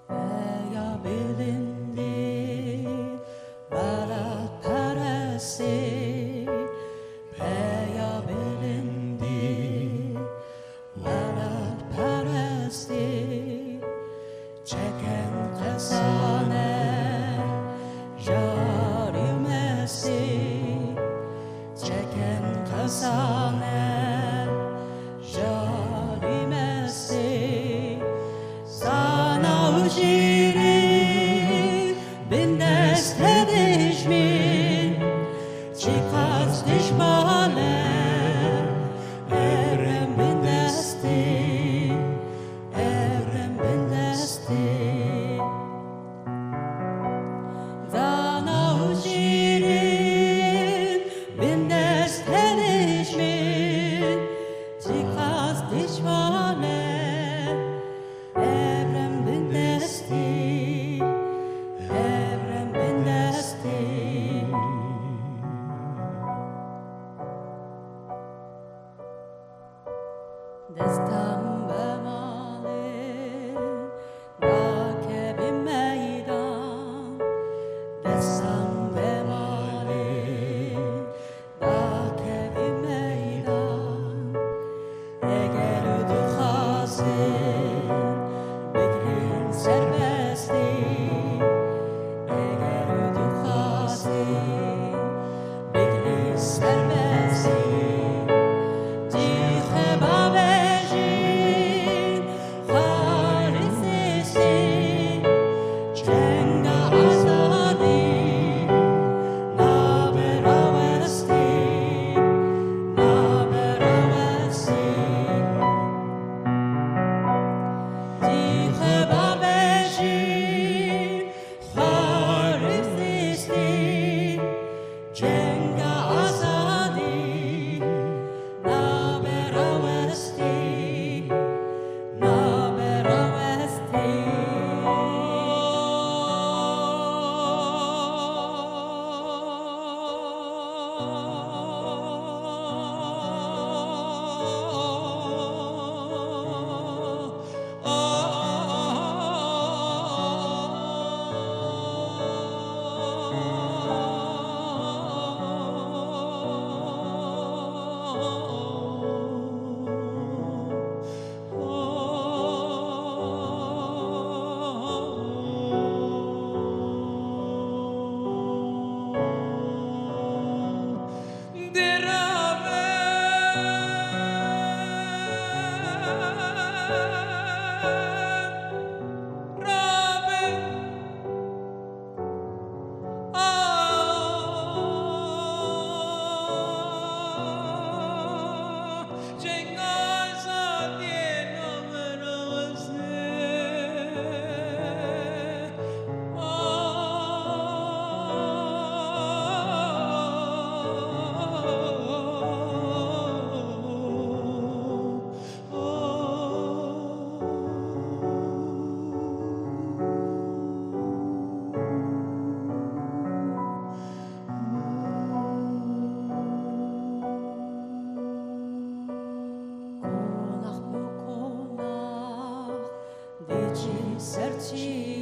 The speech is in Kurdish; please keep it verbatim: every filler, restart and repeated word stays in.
Peya bilindî, welatperestî, peya bilindî, welatperestî. Çeken qesane, jarî mestî, çeken qesane, jarî mestî. Zana û jîrî, bindeste dijmin, çiqas dijmane, evrim bindestî, evrim bindestî. Zana û jîrî, bindeste dijmin, çiqas dijmane, evrim bindestî, evrim bindestî. Destan be malê, dakevî meydan, destan be malê, dakevî meydan. Eger dixwazin bigrin serbestî, eger dixwazin bigrin serbestî, cî xwe bavêjin, xwarî zistî, cenga azadî, nabe rawestî, nabe rawestî. Cî xwe bavêjin, xwarî zistî, cenga azadî, nabe rawestî, nabe rawestî. Qonax bi qonax diçin ser çî.